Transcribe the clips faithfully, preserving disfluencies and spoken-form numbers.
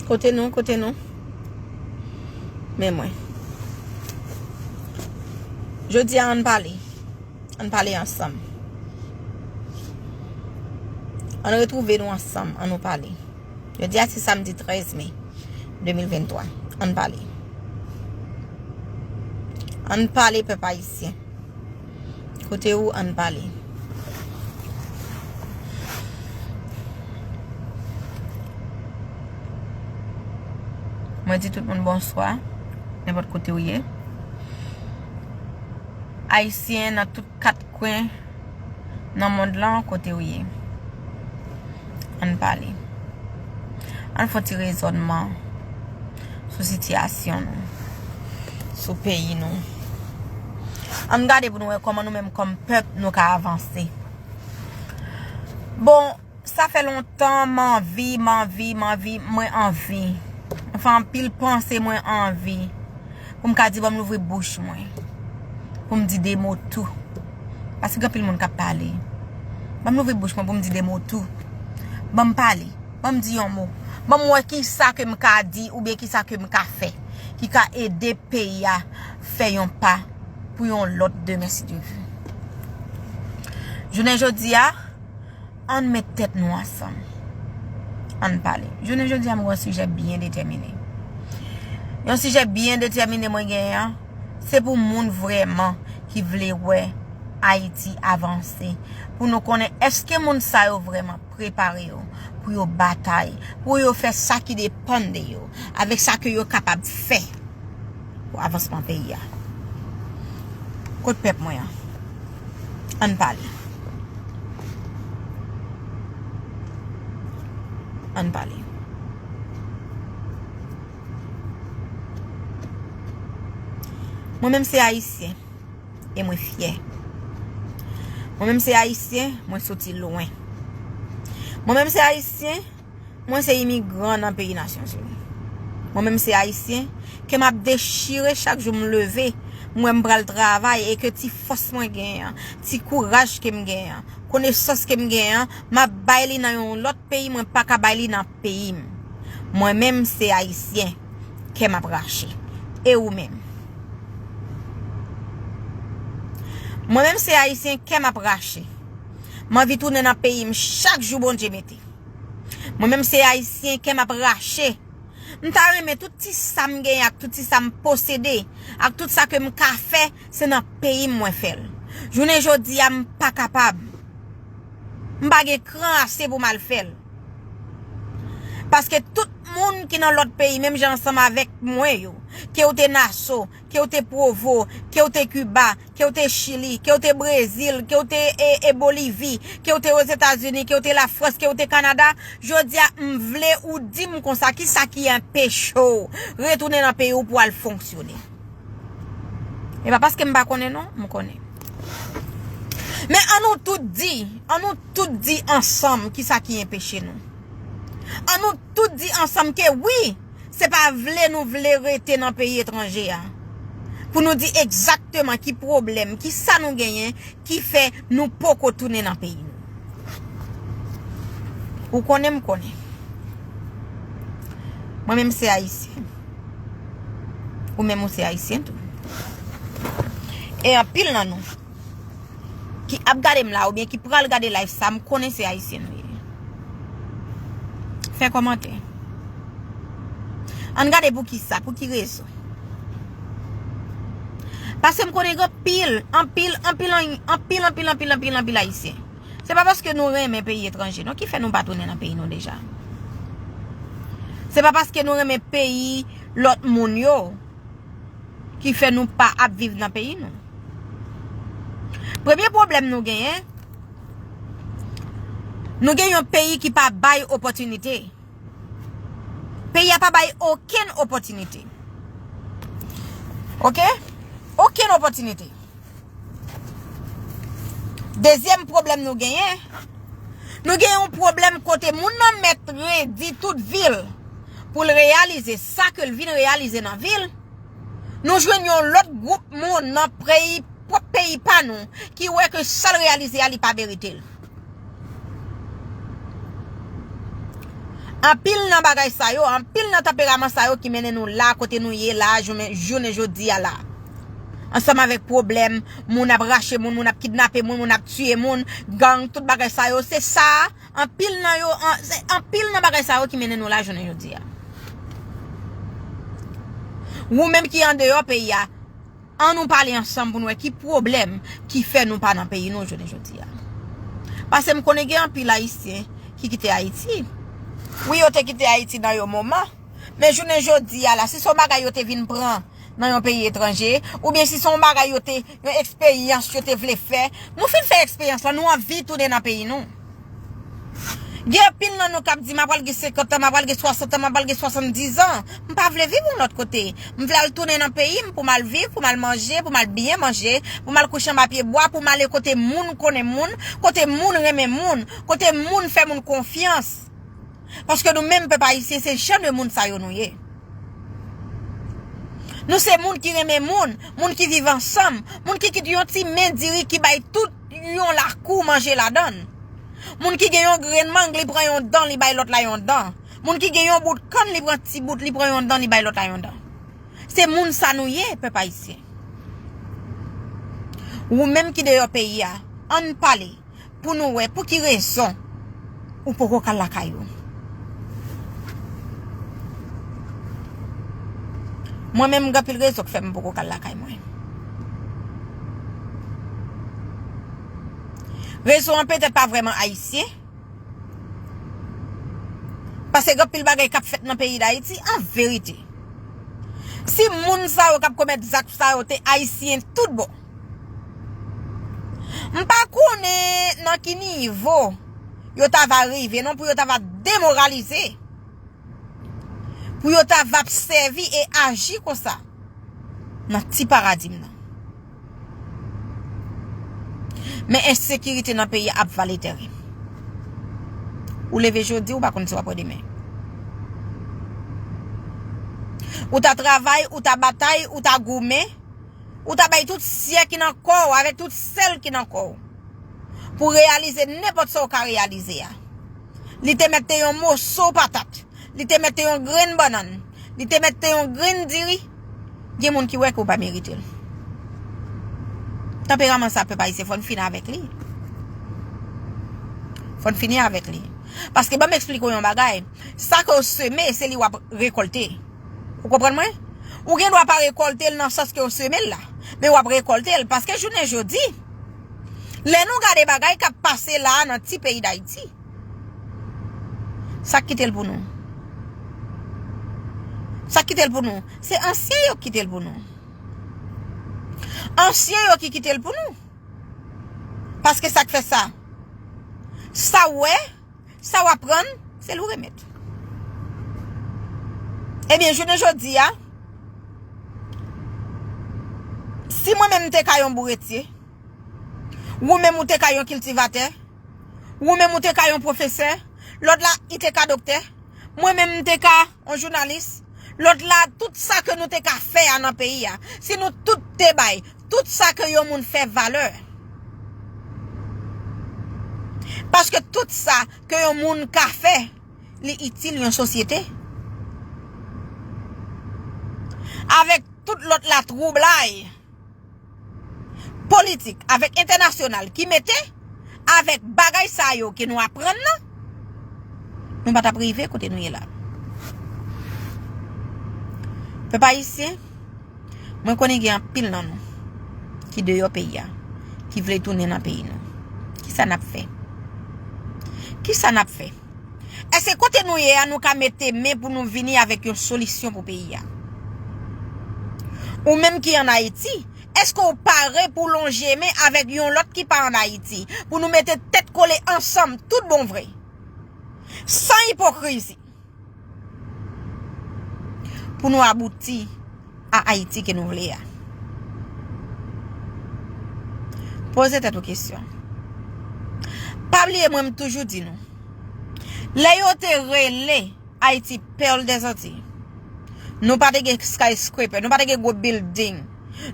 Kote nou, kote nou? Men mwen. Jodi a, ann pale. Ann pale ansanm. Ann retwouve nou ansanm, ann nou pale. Jodi a se samdi trèz me de mil venntwa. Ann pale. Ann pale, pèp ayisyen. Kote ou, ann pale. Mwen di tout moun bonswa, nenpòt kote ou ye. Ayisyen nan tout kat kwen nan mond lan, kote ou ye. Ann pale. Ann fè yon ti rezònman sou sitiyasyon nou, sou peyi nou. Ann gade pou nou wè kòman nou menm kòm pèp nou ka avanse. Bon, sa fè lontan m anvi, m anvi, m anvi, mwen anvi. Mwen fè anpil panse, mwen anvi. Pou m ka di, ban m louvri bouch mwen. Pou m di de mo tou. Paske gen anpil moun k ap pale. Ban m louvri bouch mwen pou m di de mo tou. Ban m pale. Ban m di yon mo. Ban m wè kisa ke m ka di oubyen kisa ke m ka fè ki ka ede peyi a fè yon pa pou yon lòt demen, si Dye vle. Jounen jodi a, ann met tèt nou ansanm. Ann pale. Jounen jodi a, m gen yon sijè byen detèmine. Yon sijè byen detèmine mwen genyen an, se pou moun vrèman ki vle wè Ayiti avanse. Pou nou konnen èske moun sa yo vrèman prepare yo pou yo batay, pou yo fè sa ki depann de yo, avèk sa ke yo kapab fè pou avansman peyi a. Kot pèp mwen an? Ann pale. Ann pale. Mwen menm se ayisyen e mwen fyè. Mwen menm se ayisyen, mwen soti lwen. Mwen menm se ayisyen, mwen se imigran nan peyi Nasyonzini. Mwen menm se ayisyen, kè m ap dechire chak jou m leve, m wè m pral travay e ke ti fòs mwen genyen an, ti kouraj ke m genyen an, konesans ke m genyen an, m ap bay li nan yon lòt peyi, mwen pa ka bay li nan peyi m. Mwen menm se ayisyen, kè m ap rache. E ou menm? Mwen menm se ayisyen, kè m ap rache. M anvi tounen nan peyi m chak jou Bondye mete. Mwen menm se ayisyen, kè m ap rache. M ta renmen tout ti sa m genyen ak tout ti sa m posede, ak tout sa ke m ka fè, se nan peyi m mwen fè l. Jounen jodi a, m pa kapab. M pa gen kran ase pou m al fè l. Paske tout moun ki nan lòt peyi, menm jan ansanm avèk mwen yo, ke w te Naso, ke w te Pwovo, ke w te Kiba, ke w te Chili, ke w te Brezil, ke w te e, e Bolivi, ke w te Ozetazini, ke w te Lafrans, ke w te Kanada, jodi a, m vle ou di m konsa, kisa ki anpeche w retounen nan peyi w pou al fonksyone? E pa paske m pa konnen non, m konnen. Men an nou tout di, an nou tout di ansanm kisa ki anpeche nou. An nou tout di ansanm ke wi, se pa vle nou vle rete nan peyi etranje a. Pou nou di egzakteman ki pwoblèm, ki sa nou genyen, ki fè nou poko tounen nan peyi nou. Ou konnen, m konnen. Mwen menm se ayisyen. Ou menm ou se ayisyen tou. E anpil nan nou ki ap gade m la oubyen ki pral gade live sa, m konnen se ayisyen nou ye. Fè kòmantè. Ann gade pou ki sa, pou ki rezon. Paske m konnen gen anpil, anpil, anpil, anpil, anpil, anpil, anpil, anpil, anpil ayisyen. Se pa paske nou renmen peyi etranje non ki fè nou pa tounen nan peyi nou deja. Se pa paske nou renmen peyi lòt moun yo ki fè nou pa ap viv nan peyi nou. Premye pwoblèm nou genyen, nou gen yon peyi ki pa bay opòtinite. Peyi a pa bay okenn opòtinite. Oke? Okenn opòtinite. Dezyèm pwoblèm nou genyen, nou gen yon pwoblèm kote moun nan mèt redi tout vi l pou l reyalize sa ke l vin reyalize nan vi l. Nou jwenn yon lòt gwoup moun nan peyi, pwòp peyi pa nou, ki wè ke sa l reyalize a, li pa merite l. Anpil nan bagay sa yo, anpil nan tanperaman sa yo ki mennen nou la kote nou ye la, jounen, jounen jodi a la. Ansanm avèk pwoblèm, moun ap rache moun, moun ap kidnape moun, moun ap tiye moun, gang, tout bagay sa yo, se sa, anpil nan yo, an, se anpil nan bagay sa yo ki mennen nou la jounen jodi a. Ou menm ki andeyò peyi a, an nou pale ansanm pou n wè ki pwoblèm ki fè nou pa nan peyi nou jounen jodi a. Paske m konnen gen anpil Ayisyen ki kite Ayiti. Wi, yo te kite Ayiti nan yon moman, men jounen jodi a la, si se yon bagay yo te vin pran nan yon peyi etranje, oubyen si se yon bagay yo te, yon eksperyans yo te vle fè, nou fin fè eksperyans lan, nou anvi tounen nan peyi nou. Gen anpil nan nou k ap di, "M a pral gen senkant an, m a pral gen swasant an, m a pral gen swasanndizan. M pa vle viv yon lòt kote. M vle al tounen nan peyi m pou m al viv, pou m al manje, pou m al byen manje, pou m al kouche anba pye bwa, pou m ale kote moun konnen moun, kote moun renmen moun, kote moun fè moun konfyans." Paske nou menm pèp ayisyen, se jan de moun sa yo nou ye. Nou se moun ki renmen moun, moun ki viv ansanm, moun ki kite yon ti men diri ki bay tout yon lakou manje ladan l. Moun ki gen yon grenn mang, li pran yon dan, li bay lòt la yon dan. Moun ki gen yon bout kann, li pran ti bout, li pran yon dan, li bay lòt la yon dan. Se moun sa nou ye, pèp ayisyen. Ou menm ki deyò peyi a, ann pale pou nou wè pou ki rezon ou poko ka al lakay ou. Mwen menm, gen anpil rezon k fè m poko ka al lakay mwen. Rezon an petèt pa vrèman ayisyen, paske gen anpil bagay k ap fèt nan peyi Dayiti, an verite. Si moun sa yo k ap komèt zak sa yo te ayisyen tout bon, m pa konnen nan ki nivo yo ta va rive non pou yo ta va demoralize, pou yo ta va ap sèvi e aji konsa nan ti paradim nan. Men ensekirite nan peyi a ap vale tèren. Ou leve jodi, ou pa konn si w ap wè demen. Ou ta travay, ou ta batay, ou ta goumen, ou ta bay tout syè ki nan kò w avèk tout sèl ki nan kò w pou reyalize nenpòt sa w ka reyalize a. Li te mèt te yon moso patat. Li te mèt te yon grenn bannann. Li te mèt te yon grenn diri. Gen moun ki wè ke w pa merite l. Tanperaman sa, pèp ayisyen, fò n fini avèk li. Fò n fini avèk li. Paske ban m eksplike w yon bagay. Sa ke w seme, se li w ap rekòlte. Ou konprann mwen? Ou gen dwa pa rekòlte l nan sans ke w seme l la. Men w ap rekòlte l. Paske jounen jodi, lè nou gade bagay k ap pase la a nan ti peyi Dayiti, sa k kite l pou nou? Sa k kite l pou nou? Se ansyen yo k kite l pou nou. Ansyen yo ki kite l pou nou. Paske sa k fè sa? Sa w wè, sa w aprann, se li w remèt. Ebyen, jounen jodi a, si mwen menm m te ka yon bouretye, ou menm ou te ka yon kiltivatè, ou menm ou te ka yon pwofesè, lòt la, li te ka doktè, mwen menm m te ka yon jounalis, lòt la, tout sa ke nou te ka fè a nan peyi a, si nou tout te bay tout sa ke yon moun fè valè. Paske tout sa ke yon moun ka fè, li itil yon sosyete. Avèk tout lòt latwoublay politik avèk entènasyonal ki mete avèk bagay sa yo ke nou aprann nan, nou pa t ap rive kote nou ye la. Pèp ayisyen, mwen konnen gen anpil nan nou ki deyò peyi a, ki vle tounen nan peyi nou. Kisa n ap fè? Kisa n ap fè? Èske kote nou ye a, nou ka mete men pou nou vini avèk yon solisyon pou peyi a? Ou menm ki ann Ayiti, èske w pare pou w lonje men avèk yon lòt ki pa ann Ayiti, pou nou mete tèt kole ansanm tout bon vre, san ipokrizi, pou nou abouti a Ayiti ke nou vle a? Poze tèt ou kesyon. Pa bliye, mwen, m toujou di nou, lè yo te rele Ayiti Perle des Antilles, nou pa te gen skyscraper, nou pa te gen gwo building,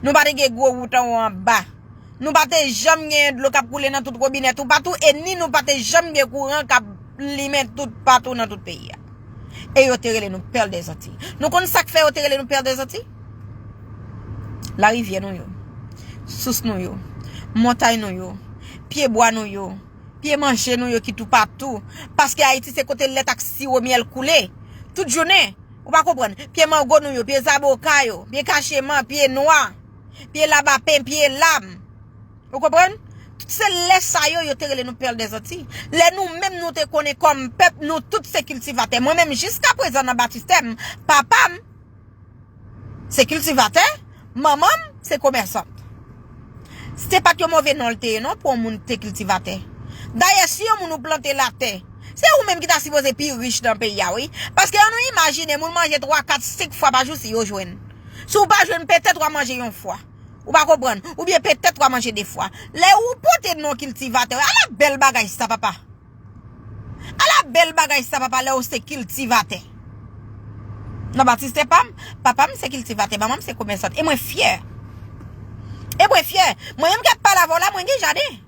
nou pa te gen gwo wout anwo anba, nou pa te janm gen dlo k ap koule nan tout wobinè toupatou, e ni nou pa te janm gen kouran k ap limen toupatou nan tout peyi a. E yo te rele nou Perle des Antilles. Nou konn sa k fè yo te rele nou Perle des Antilles? Larivyè nou yo, sous nou yo, montay nou yo, pyebwa nou yo, pye manje nou yo ki toupatou. Paske Ayiti se kote lèt ak siwo myèl koule. Tout jounen, ou pa konprann. Pye mango nou yo, pye zaboka yo, pye kacheman, pye nwa, pye labapen, pye lam. Ou konprann? Tout se lè sa yo, yo te rele nou Perle des Antilles. Lè nou menm nou te konnen kòm pèp, nou tout se kiltivatè. Mwen menm, jiska prezan nan batistè m, papa m se kiltivatè, manman m se komèsant. Se pa t yon move non l te ye non pou yon moun te kiltivatè. Dayè, si yon moun ou plante latè, se ou menm ki ta sipoze pi rich nan peyi a, wi. Paske ann nou imajine moun manje twa, kat, senk fwa pa jou si yo jwenn. Si w pa jwenn, petèt w a manje yon fwa. Ou pa konprann. Oubyen petèt w a manje de fwa. Lè ou pote non kiltivatè, ala bèl bagay sa, papa. Ala bèl bagay sa, papa, lè ou se kiltivatè. Nan batistè pa m, papa m se kiltivatè, manman m se komèsant. E mwen fyè. E mwen fyè. Mwen menm k ap pale avè w la, mwen gen jaden.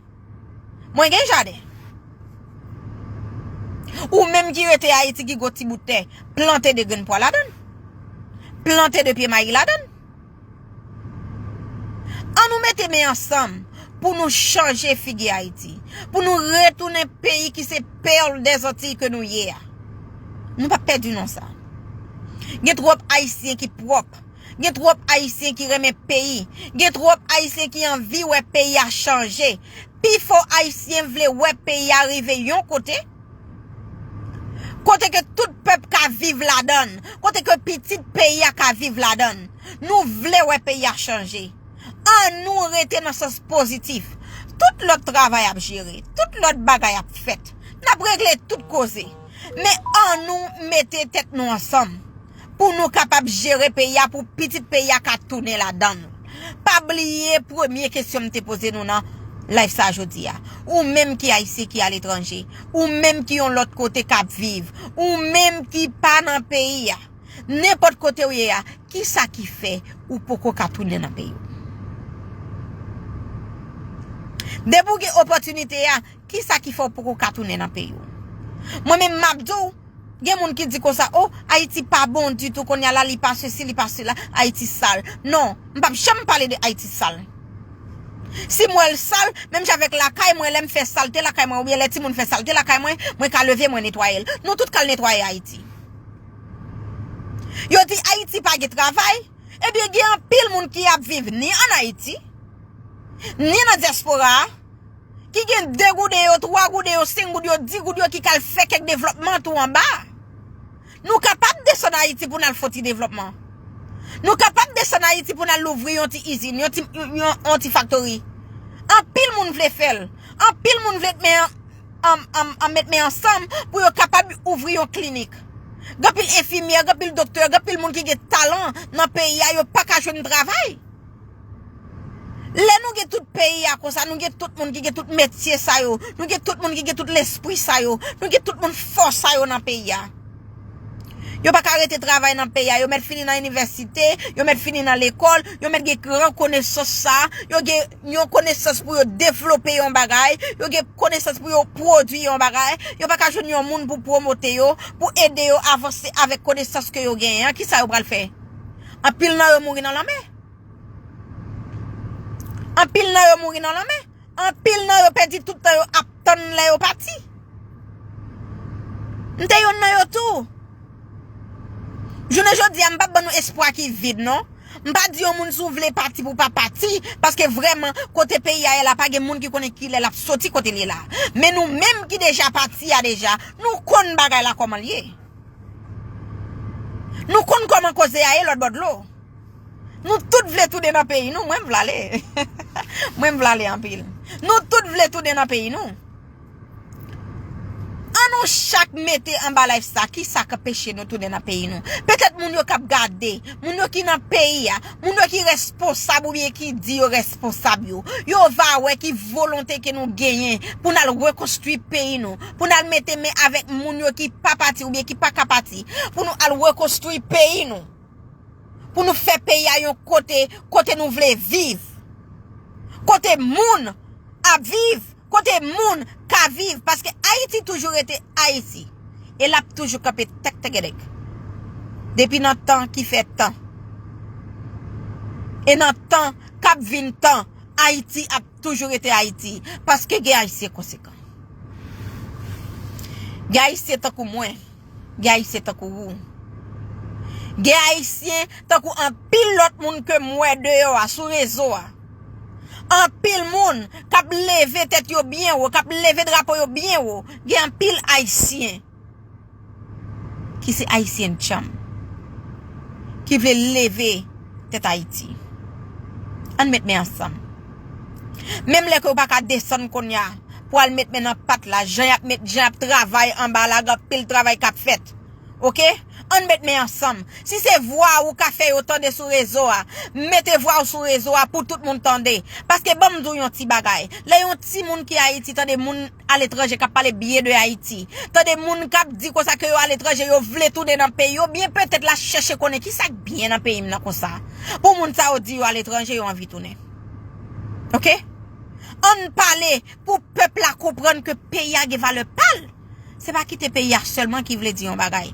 Mwen gen jaden. Ou menm ki rete Ayiti, ki gon ti bout tè, plante de grenn pwa ladan l. Plante de pye mayi ladan l. Ann nou mete men ansanm pou nou chanje figi Ayiti, pou nou retounen peyi ki se Perle des Antilles ke nou ye a. Nou p ap pèdi non sa. Gen twòp Ayisyen ki pwòp. Gen twòp Ayisyen ki renmen peyi. Gen twòp Ayisyen ki anvi wè peyi a chanje. Pifò Ayisyen vle wè peyi a rive yon kote, kote ke tout pèp ka viv ladan l, kote ke pitit peyi a ka viv ladan l. Nou vle wè peyi a chanje. Ann nou rete nan sans pozitif. Tout lòt travay ap jere, tout lòt bagay ap fèt. N ap regle tout koze. Men ann nou mete tèt nou ansanm pou nou kapab jere peyi a, pou pitit peyi a ka tounen ladan l. Pa bliye premye kesyon m te poze nou nan live sa jodi a. Ou menm ki Ayisyen ki aletranje, ou menm ki yon lòt kote k ap viv, ou menm ki pa nan peyi a, nenpòt kote w ye a, kisa ki fè ou poko ka tounen nan peyi w? Depi w gen opòtinite a, kisa ki fè w poko ka tounen nan peyi w? Mwen menm m ap di w, gen moun ki di konsa, "O, Ayiti pa bon ditou, kounye a la li pa sesi, li pa sela, Ayiti sal." Non, m p ap janm pale de Ayiti sal. Si m wè l sal, menm jan avèk lakay mwen, lè m fè salte lakay mwen, oubyen lè timoun fè salte lakay mwen, mwen ka leve, mwen netwaye l. Nou tout ka al netwaye Ayiti. Yo di Ayiti pa gen travay, ebyen gen anpil moun ki ap viv ni ann Ayiti, ni nan dyaspora a, ki gen de gouden yo, twa gouden yo, senk goud yo, dis goud yo, ki ka al fè kèk devlòpman tou anba. Nou kapab desann Ayiti pou n al fè yon ti devlòpman. Nou kapab desann Ayiti pou n al louvri yon ti izin, yon ti, yon, yon, yon ti faktori. Anpil moun vle fè l. Anpil moun vle met men an, an, an, an met men ansanm pou yo kapab ouvri yon klinik. Gen anpil enfimyè, gen anpil doktè, gen anpil moun ki gen talan nan peyi a, yo pa ka jwenn travay. Lè nou gen tout peyi a konsa, nou gen tout moun ki gen tout metye sa yo, nou gen tout moun ki gen tout lespri sa yo, nou gen tout moun fò sa yo nan peyi a. Yo pa ka rete travay nan peyi a, yo mèt fini nan inivèsite, yo mèt fini nan lekòl, yo mèt gen gran konesans sa, yo gen yon konesans pou yo devlope yon bagay, yo gen konesans pou yo pwodui yon bagay, yo pa ka jwenn yon moun pou pwomote yo, pou ede yo avanse avèk konesans ke yo genyen an, kisa yo pral fè? Anpil nan yo mouri nan lanmè. Anpil nan yo mouri nan lanmè. Anpil nan yo pèdi tout tan yo ap tann lè yo pati. M te youn nan yo tou. Jounen jodi a, m p ap ban nou espwa ki vid, non. M pa di yon moun si w vle pati pou w pa pati, paske vrèman, kote peyi a ye la, pa gen moun ki konnen kilè l ap soti kote l ye la. Men nou menm ki deja pati a deja, nou konn bagay la kòman l ye. Nou konn kòman koze a ye lòt bò dlo. Nou tout vle tounen nan peyi nou, mwen m vle ale. Mwen m vle ale anpil. Nou tout vle tounen nan peyi nou. An nou chak mete anba live sa, kisa k anpeche nou tounen nan peyi nou. Petèt moun yo k ap gade, moun yo ki nan peyi a, moun yo ki responsab oubyen ki di yo responsab yo, yo va wè ki volonte ke nou genyen pou n al rekonstwi peyi nou, pou n al mete men avèk moun yo ki pa pati oubyen ki pa ka pati, pou nou al rekonstwi peyi nou. Pou nou fè peyi a yon kote, kote nou vle viv. Kote moun ap viv, kote moun ka viv, paske Ayiti toujou rete Ayiti. E l ap toujou kanpe tèk tègèdèk. Depi nan tan ki fè tan. E nan tan k ap vin tan, Ayiti ap toujou rete Ayiti. Paske gen Ayisyen konsekan. Gen Ayisyen tankou mwen. Gen Ayisyen tankou ou. Gen Ayisyen tankou anpil lòt moun ke m wè deyò a, sou rezo a. Anpil moun k ap leve tèt yo byen wo, k ap leve drapo yo byen wo. Gen anpil Ayisyen ki se Ayisyen djanm, ki vle leve tèt Ayiti. Ann met men ansanm. Menm lè ke w pa ka desann kounye a, pou al met men nan pat la, jan y ap met, jan y ap travay anba la, gen anpil travay k ap fèt. Oke? Ann met men ansanm. Si se vwa ou ka fè yo tande sou rezo a, mete vwa ou sou rezo a pou tout moun tande. Paske ban m di w yon ti bagay. Lè yon timoun ki Ayiti tande moun aletranje k ap pale byen de Ayiti, tande moun k ap di konsa ke yo aletranje, yo vle tounen nan peyi yo, byen petèt l a chèche konnen kisa k byen nan peyi m nan konsa. Pou moun sa yo di yo aletranje, yo anvi tounen. Oke? Ann pale pou pèp la konprann ke peyi a gen valè pa l. Se pa kite peyi a sèlman ki vle di yon bagay.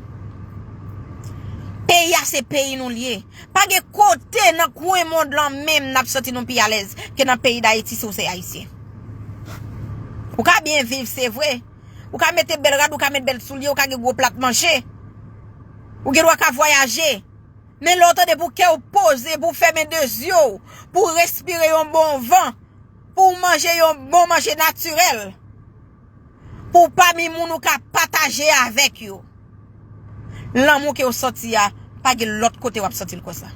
Peyi a se peyi nou l ye. Pa gen kote nan kwen mond lan menm n ap santi nou pi alèz ke nan peyi Dayiti si w se Ayisyen. Ou ka byen viv, se vre. Ou ka mete bèl rad, ou ka mete bèl soulye, ou ka gen gwo plat manje. Ou gen dwa ka vwayaje. Men lè w tande pou kè w poze, pou w fèmen de zye w, pou w respire yon bon van, pou w manje yon bon manje natirèl, pou w pami moun ou ka pataje avèk yo. Lanmou ke w santi a, pa gen lòt kote w ap santi l konsa.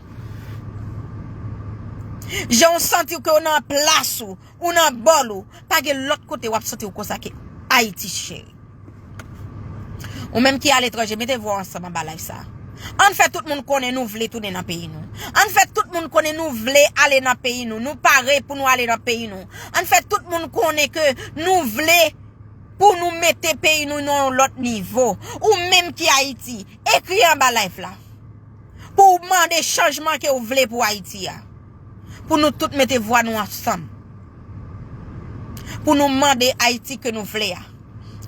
Jan w santi w ke w nan plas ou, ou nan bòl ou, pa gen lòt kote w ap santi w konsa ke Ayiti cheri. Ou menm ki aletranje, mete vwa w ansanm anba live sa. Ann fè tout moun konnen nou vle tounen nan peyi nou. Ann fè tout moun konnen nou vle ale nan peyi nou. Nou pare pou nou ale nan peyi nou. Ann fè tout moun konnen ke nou vle pou nou mete peyi nou nan yon lòt nivo. Ou menm ki Ayiti, ekri anba live la. Pou w mande chanjman ke w vle pou Ayiti a. Pou nou tout mete vwa nou ansanm. Pou nou mande Ayiti ke nou vle a.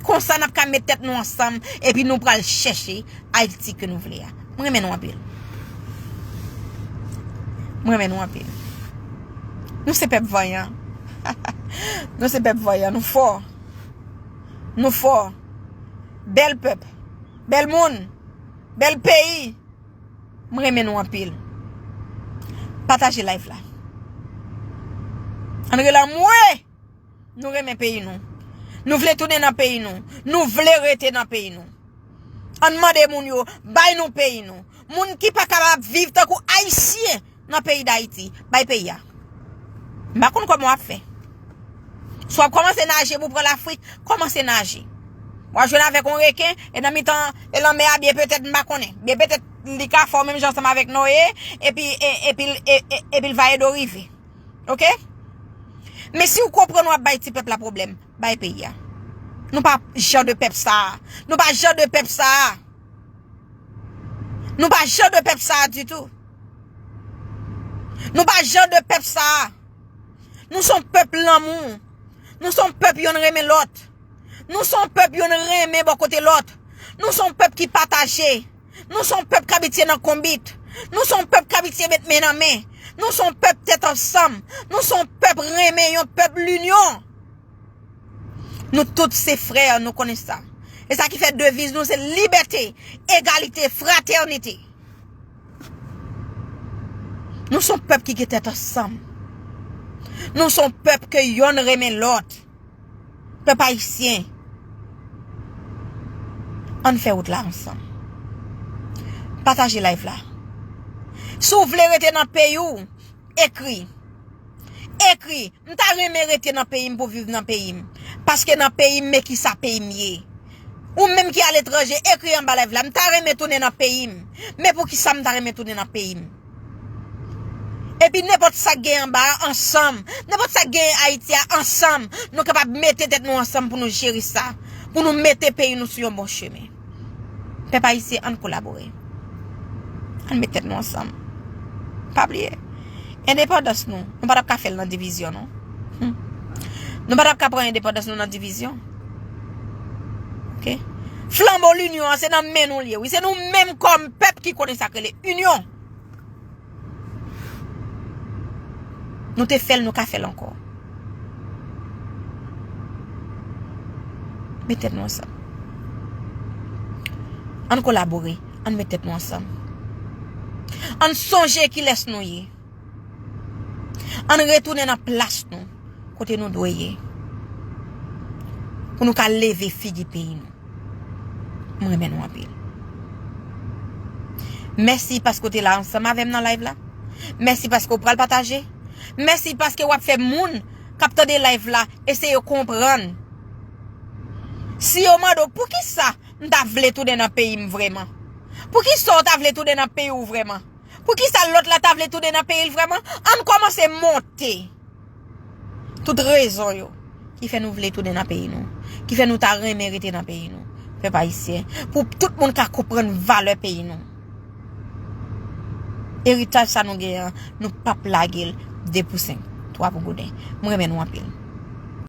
Konsa n ap ka met tèt nou ansanm, epi nou pral chèche Ayiti ke nou vle a. Mwen renmen nou anpil. Mwen renmen nou anpil. Nou se pèp vanyan. Nou se pèp vanyan, nou fò. Nou fò. Bèl pèp. Bèl moun. Bèl peyi. Mwen renmen nou anpil. Pataje live la. Ann rele anmwe! Nou renmen peyi nou. Nou vle tounen nan peyi nou. Nou vle rete nan peyi nou. Ann mande moun yo, bay nou peyi nou. Moun ki pa kapab viv tankou Ayisyen nan peyi Dayiti, bay peyi a. M pa konn kòman w ap fè. Si w ap kòmanse naje pou w pran Lafrik, kòmanse naje. W a jwenn avèk yon reken, e nan mitan e lanmè a, byen petèt, m pa konnen. Byen petèt, li ka fè w menm jan ansanm avèk Noye, epi, e, epi, e, e, epi l va ede w rive. Oke? Men si w konprann w ap bay ti pèp la pwoblèm, bay peyi a. Nou pa jan de pèp sa a. Nou pa jan de pèp sa a. Nou pa jan de pèp sa a ditou. Nou pa jan de pèp sa a. Nou se yon pèp lanmou. Nou se yon pèp yonn renmen lòt. Nou se yon pèp yonn renmen bò kote lòt. Nou se yon pèp ki pataje. Nou se yon pèp k abitye nan konbit. Nou se yon pèp k abitye met men nan men. Nou se yon pèp tèt ansanm. Nou se yon pèp renmen, yon pèp linyon. Nou tout se frè, nou konnen sa. E sa ki fè deviz nou se libète, egalite, fratènite. Nou se yon pèp ki gen tèt ansanm. Nou se yon pèp ke yonn renmen lòt. Pèp ayisyen, ann fè wout la ansanm. Pataje live la. Si w vle rete nan peyi w, ekri. Ekri, m ta renmen rete nan peyi m pou viv nan peyi m. Paske nan peyi m, men kisa peyi m ye. Ou menm ki aletranje, ekri anba live la, m ta renmen tounen nan peyi m. Men poukisa m ta renmen tounen nan peyi m? Epi nenpòt sa k gen anba a ansanm, nenpòt sa k gen Ayiti a ansanm, nou kapab mete tèt nou ansanm pou nou jere sa, pou nou mete peyi nou sou yon bon chemen. Pèp ayisyen, ann kolabore. Ann met tèt nou ansanm. Pa bliye, endepandans nou, nou pa t ap ka fè l nan divizyon, non. Hmm. Nou pa t ap ka pran endepandans nou nan divizyon. Oke? Flanbo linyon an, se nan men nou l ye, wi. Se nou menm kòm pèp ki konnen sa k rele inyon. Nou te fè l, nou ka fè l ankò. Met tèt nou ansanm. Ann kolabore, ann met tèt nou ansanm. Ann sonje kilès nou ye. Ann retounen nan plas nou, kote nou dwe ye. Pou nou ka leve figi peyi nou. Mwen renmen nou anpil. Mèsi paske w te la ansanm avè m nan live la. Mèsi paske w pral pataje. Mèsi paske w ap fè moun k ap tande live la eseye konprann. Si yo mande w poukisa m ta vle tounen nan peyi m vrèman, poukisa w ta vle tounen nan peyi w vrèman, poukisa lòt la ta vle tounen nan peyi l vrèman, ann kòmanse monte tout rezon yo ki fè nou vle tounen nan peyi nou, ki fè nou ta renmen rete nan peyi nou, pèp ayisyen, pou tout moun ka konprann valè peyi nou. Eritaj sa nou genyen an, nou p ap lage l de pou senk, twa pou gouden. Mwen renmen nou anpil.